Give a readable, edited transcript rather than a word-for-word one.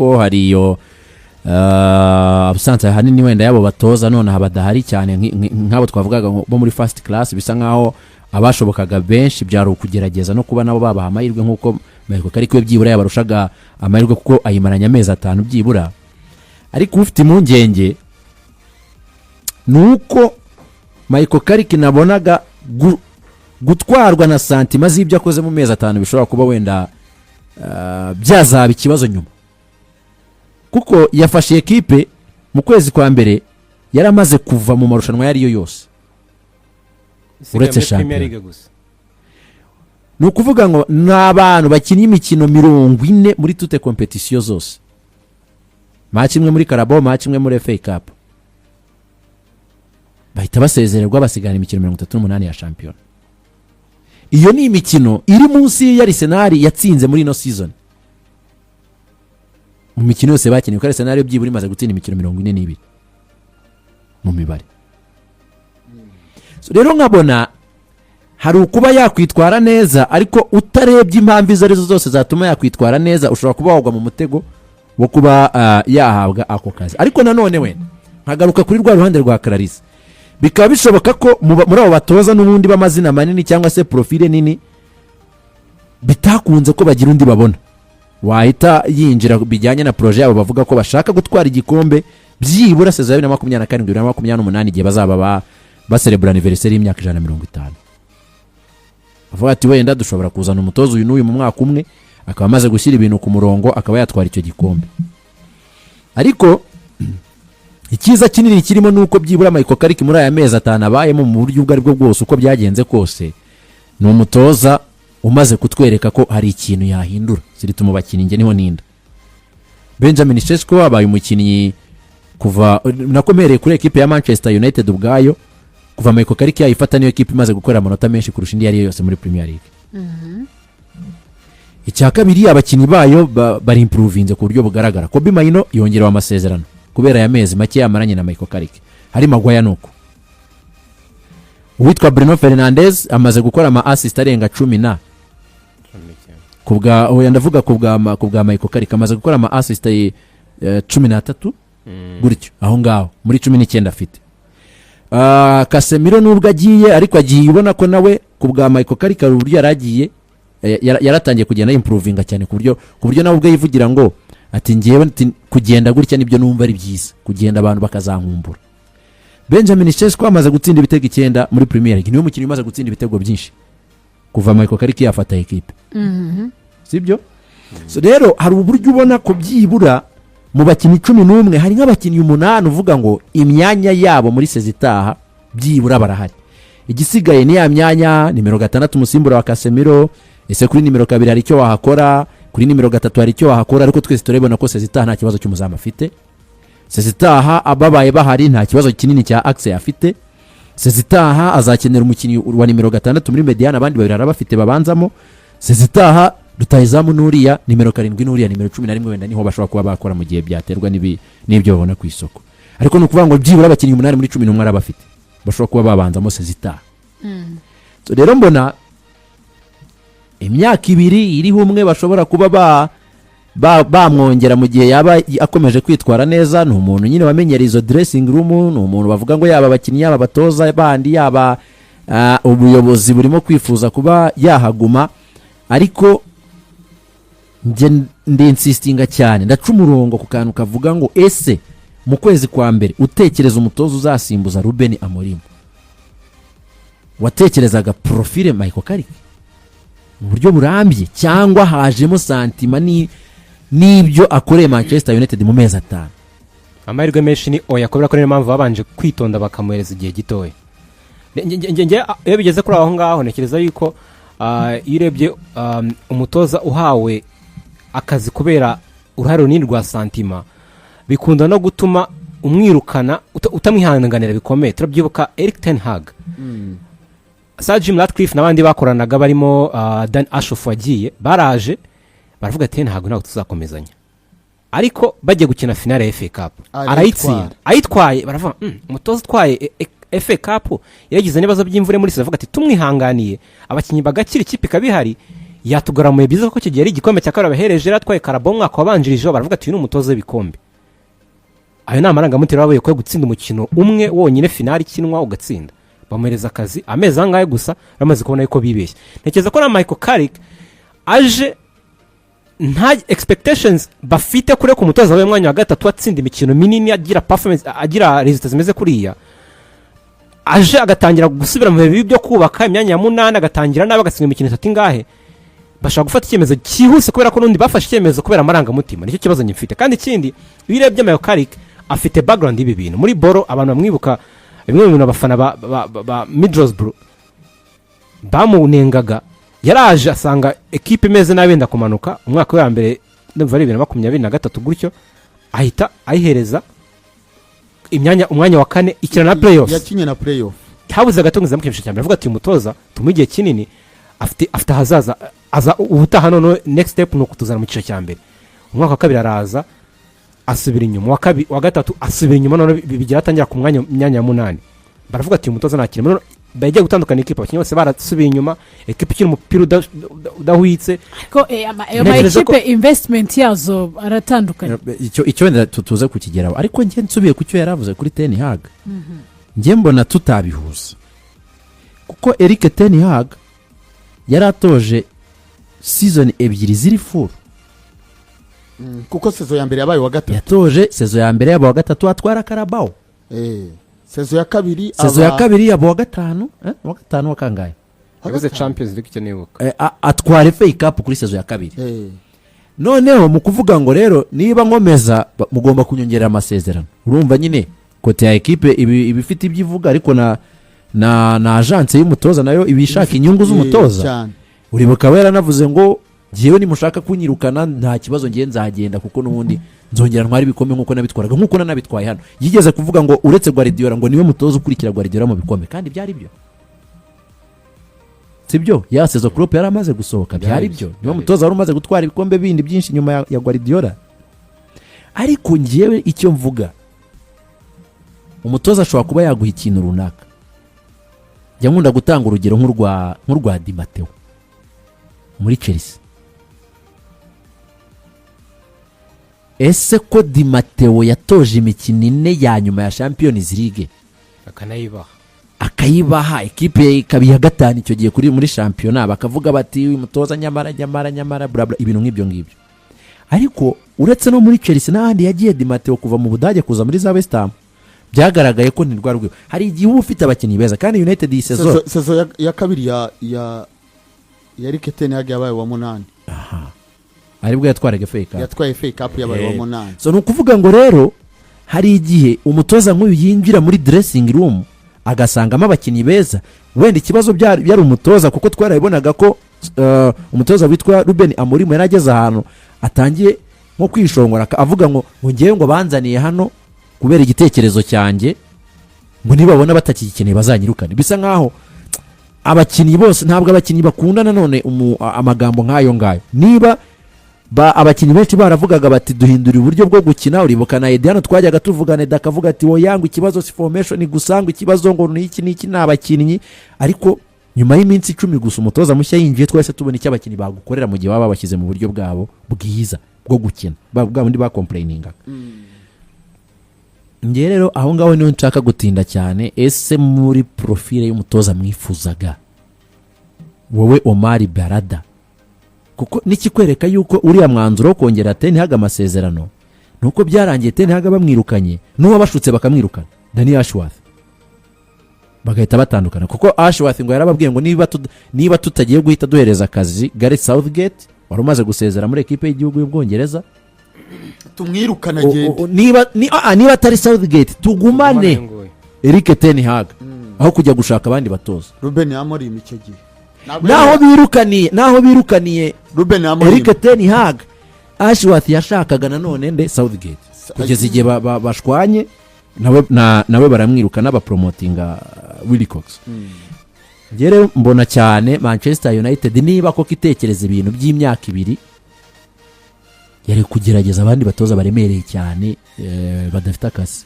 Kuko hari iyo absence ahanini wenda y'abo batoza nonaha badahari cyane, nk'abo twavugaga ngo bo muri first class, bisa nk'aho abashobokaga benshi byari ukugerageza no kuba nabo babaha amahirwe, nk'uko Michael Carrick we byibura yabarushaga amahirwe kuko ayimaranye amezi 5 byibura. Ariko ufite impungenge ni uko Michael Carrick nabonaga gutwarwa na sentiments z'ibyo akoze mu mezi 5 bishobora kuba wenda byazaba ikibazo nyuma, kuko yafashe ekipe mu kwezi kwa mbere yaramaze kuva mu marushanwa ayo ari yo yose Isigaye uretse muri Premier shampiyona. League gusa. Ni ukuvuga ngo ni abantu bakinnye imikino 40 muri toutes compétitions zose, match imwe muri Carabao, match imwe muri FA Cup, bahita basezererwa, basigana imikino 38 ya shampiyona. Iyo ni imikino iri munsi ya Arsenal yatsinze muri ino season mu mikino yose bakinnye, kuko Arsenal yo byibura imaze gutsinda imikino 42 mu mibare. So rero nkabona hari ukuba yakwitwara neza, ariko utarebye impamvu izo arizo zose zatuma yakwitwara neza, ushobora kuba wagwa mu mutego wo kuba yahabwa ako kazi. Ariko nanone wenda nkagaruka kuri rwa ruhande rwa Clarisse, bikaba bishoboka ko muri abo batoza n'ubundi b'amazina manini cyangwa se profile nini bitakunze ko bagira undi babona wahita yinjira bijyanye na projet yabo bavuga ko bashaka gutwara igikombe byibura saison ya 2027, 2028, igihe bazaba baserebura anniversaire y'imyaka 150. Bavuga ati wenda dushobora kuzana umutoza uyu n'uyu mu mwaka umwe, akaba amaze gushyira ibintu ku murongo, akaba yatwara icyo gikombe. Ariko icyiza kinini kirimo ni uko byibura Michael Carrick muri aya mezi 5 abayemo, mu buryo ubwo aribwo bwose, uko byagenze kose, ni umutoza umaze kutwereka ko hari ikintu yahindura ziri mu bakinnyi. Njye niho ninda Benjamin Sesko abaye umukinnyi kuva nako mpereye kuri ekipe ya Manchester United ubwayo, kuva Michael Carrick yayifata, niyo ekipe imaze gukora amanota menshi kurusha indi iyo ari yo yose muri Premier League. Icya kabiri, abakinnyi bayo bari improvinze ku buryo bugaragara. Kobbie Mainoo yongerewe amasezerano kubera aya mezi make yamaranye na Michael Carrick. Hari Maguire, nuko uwitwa Bruno Fernandes amaze gukora ama assist arenga cumi na ku bwa, oya, ndavuga ku bwa Michael Carrick, amaze gukora ama assist 13 gutyo aho ngaho muri 19 afite. Casemiro nubwo agiye, ariko agiye ubona ko nawe ku bwa Michael Carrick hari uburyo yari agiye yaratangiye kugenda yimprovinga cyane, ku buryo nawe ubwe yivugira ngo ati ngewe ati, kugenda gutya nibyo numva ari byiza, kugenda abantu bakazankumbura. Benjamin Sesko amaze gutsinda ibitego 9 muri Premier League, niwe mukinnyi umaze gutsinda ibitego byinshi kuva Michael Carrick yafata ekipe, sibyo? So rero hari uburyo ubona ko byibura mu bakinnyi 11 hari nk'abakinnyi umunani uvuga ngo imyanya yabo muri saison itaha byibura barahari. Igisigaye ni ya myanya nimero 6, umusimbura wa Casemiro. Ese kuri nimero 2 hari icyo wahakora? Kuri nimero 3 hari icyo wahakora? Ariko twese turabibona ko saison itaha nta kibazo cy'umuzamu afite. Saison itaha ababaye bahari, nta kibazo kinini cya axe afite. Saison itaha azakenera umukinnyi wa nimero 6 muri médiane, abandi babiri arabafite babanzamo. Saison itaha rutahizamu n'uriya nimero 7 n'uriya nimero 11 wenda niho bashobora kuba bakora mu gihe byaterwa n'ibyo babona ku isoko. Ariko ni ukuvuga ngo byibura abakinnyi umunani muri 11 arabafite bashobora kuba babanzamo saison itaha. So rero mbona imyaka 2 iriho umwe bashobora kuba bamwongera mu gihe yaba akomeje kwitwara neza. Ni umuntu nyine wamenyereye izo dressing room, ni umuntu bavuga ngo yaba abakinnyi, yaba abatoza bandi, yaba ubuyobozi burimo kwifuza kuba yahaguma. Ariko njye ndinsistinga cyane, ndaca umurongo ku kantu kavuga ngo ese mu kwezi kwa mbere utekereza umutoza uzasimbuza Ruben Amorim, watekerezaga profile Michael Carrick mu buryo burambye, cyangwa hajemo sentiments n'ibyo akoreye Manchester United mu mezi 5? Amahirwe menshi ni oya, kubera ko niyo mpamvu babanje kwitonda bakamuhereza igihe gitoya. Iyo bigeze kuri aho ngaho, ntekereza yuko iyo urebye umutoza uhawe akazi kubera uruhare runini rwa sentiments, bikunda no gutuma umwirukana utamwihanganira bikomeye. Turabyibuka Eric Ten Hag, Sir Jim Ratcliffe n'abandi bakoranaga barimo Dan Ashworth wagiye, baraje baravuga ati ntabwo tuzakomezanya, ariko bagiye gukina finale ya FA Cup Arayitwara. Arayitsinda, ayitwaye, baravuga umutoza utwaye FA Cup yagize n'ibibazo by'imvune muri saison, avuga ati tumwihanganiye abakinnyi bagakira, ikipe ikaba ihari. Yatugaramuye byiza ko icyo gihe ari igikombe cya kabiri abahereje, yari atwaye Carabao umwaka wabanjirije. Baravuga ati: "Uyu ni umutoza w'ibikombe." Ayo ni amarangamutima babaye ko gutsinda umukino umwe wonyine, finale ikinwa ugatsinda. Bamuhereza akazi amezi angahe gusa, bamaze kubona yuko bibeshye. Ntekereza ko na Michael Carrick aje, nta expectations bafite kure ku mutoza wabaye umwanya wa gatatu, atsinda imikino minini, agira performance, agira résultats zimeze kuriya, aje agatangira gusubira mu bihe bibi byo kubaka imyanya ya munani, agatangira nabi, agatsinda imikino itatu ingahe, bashobora gufata icyemezo cyihuse, kubera ko n'undi bafashe icyemezo kubera amarangamutima. Nicyo kibazo nyifite. Kandi ikindi, iyo urebye Michael Carrick, afite background y'ibi bintu muri Boro. Abantu bamwibuka, bimwe mu bintu abafana ba Middlesbrough bamunengaga, yaraje asanga ekipe imeze nabi, yenda kumanuka. Umwaka we wa mbere, ndumva ari 2023 gutyo, ahita ayihereza imyanya, umwanya wa kane, ikina na playoffs. Yakinye na playoff. Habuze gato ngo izamuke mu cyiciro cya mbere. Avuga ati: "Uyu mutoza tumuhe igihe kinini, afite ahazaza, aza ubutaha. Noneho next step ni ukutuzana mu cyiciro cya mbere." Umwaka wa kabiri araza, asubira inyuma. Uwa kabiri, wa gatatu asubira inyuma. Noneho bigira atangira ku myanya ya munani. Baravuga ati: "Uyu mutoza ntakiri." Noneho bagiye gutandukana, ekipa, abakinnyi bose barasubiye inyuma, ekipa ikina umupira udahwitse. Ariko ayo ma Ntekereza ko- ekipe, investment yazo aratandukanye. Icyo wenda tuze kukigeraho, ariko njye nsubiye ku cyo yari avuze kuri Ten Hag, njye mbona tutabihuza, kuko Eric Ten Hag yari atoje season ebyiri ziri full. Kuko saison ya mbere yabaye uwa gatatu. Yatoje saison ya mbere yaba wa gatatu, atwara Carabao. Saison ya kabiri Saison ya kabiri yaba uwa gatanu, uwa gatanu, wa kangahe? Yabuze Champions League, icyo nibuka. Atwara FA Cup kuri saison ya kabiri. Noneho mu kuvuga ngo rero niba nkomeza, mugomba kunyongerera amasezerano. Urumva nyine côté ya ekipe iba ifite ibyo ivuga, ariko na agence y'umutoza nayo iba ishaka inyungu z'umutoza. Cyane. Uribuka we yaranavuze ngo: "Ngewe nimushaka kunyirukana nta kibazo, ngewe nzagenda, kuko n'ubundi nzongera ntware ibikombe nk'uko nabitwaraga, nk'uko nanabitwaye hano." Yigeze kuvuga ngo uretse Guardiola, ngo niwe mutoza ukurikira Guardiola mu bikombe, kandi byari byo. Sibyo? Ya saison Klopp yari amaze gusohoka, byari byo, niwe mutoza wari umaze gutwara ibikombe bindi byinshi nyuma ya Guardiola. Ariko ngewe icyo mvuga, umutoza ashobora kuba yaguha ikintu runaka. Njya nkunda gutanga urugero nk'urwa Di Matteo muri Chelsea. Ese ko Di Matteo yatoje imikino ine ya nyuma ya Champions League, akanayibaha, akayibaha, ekipe ikaba iya gatanu icyo gihe muri shampiyona, bakavuga bati: "Uyu mutoza nyamara, nyamara, nyamara," bla bla, ibintu nk'ibyo ngibyo. Ariko uretse no muri Chelsea n'ahandi yagiye, Di Matteo kuva mu Budage kuza muri za West Ham, byagaragaye ko ntirwa rwego. Hari igihe uba ufite abakinnyi beza, kandi United iyi saison Saison ya kabiri ya Eric Ten Hag yabaye uwa munani. Aribwo yatwaraga FA Cup. Yatwaye FA Cup, yabaye uwa munani. So ni ukuvuga ngo rero hari igihe umutoza nk'uyu yinjira muri dressing room agasangamo abakinnyi beza. Wenda ikibazo byari umutoza, kuko twarabibonaga ko umutoza witwa Ruben Amorim yari ageze ahantu atangiye nko kwishongora, avuga ngo ngewe ngo banzaniye hano kubera igitekerezo cyanjye, ngo nibabona batakigikeneye bazanyirukane. Bisa nkaho abakinnyi bose, ntabwo abakinnyi bakunda nanone amagambo nk'ayo ngayo. Niba abakinnyi benshi baravugaga bati: "Duhindura uburyo bwo gukina," uribuka na Edi hano twajyaga tuvugana, Edi akavuga ati: "Oya," ngo "ikibazo si formation gusa," ngo "ikibazo ngo ni iki n'iki, ni abakinnyi." Ariko nyuma y'iminsi 10 gusa umutoza mushya yinjiye, twese tubona icyo abakinnyi bagukorera mu gihe baba babashyize mu buryo bwabo bwiza bwo gukina, bwa bundi bacomplainingaga. Njye rero aho ngaho niho nshaka gutinda cyane. Ese muri profile y'umutoza mwifuzaga, wowe Omar Barada, kuko nikikwereka yuko uriya mwanzuro wo kongera Ten Hag amasezerano ni uko byarangiye Ten Hag bamwirukanye, n'uwabashutse bakamwirukana, Daniel Ashworth, bagahita batandukana, kuko Ashworth ngo yarababwiye ngo niba tutagiye guhita duhereza akazi Gareth Southgate wari umaze gusezera muri ekipe y'igihugu y'Ubwongereza, tumwirukana agende. Niba atari Southgate, tugumane Nguyu. Eric Ten Hag aho kujya gushaka abandi batoza. Ruben Amorim icyo gihe. Ntabwo Naho birukaniye Ruben Amorim. Eric Ten Hag, Ashworth yashakaga nanone nde? Southgate. Kugeza igihe bashwanye nawe, nawe baramwirukana, bapromotinga Willie Cox. Njye rero mbona cyane Manchester United, niba koko itekereza ibintu by'imyaka 2, yari kugerageza abandi batoza baremereye cyane badafite akazi.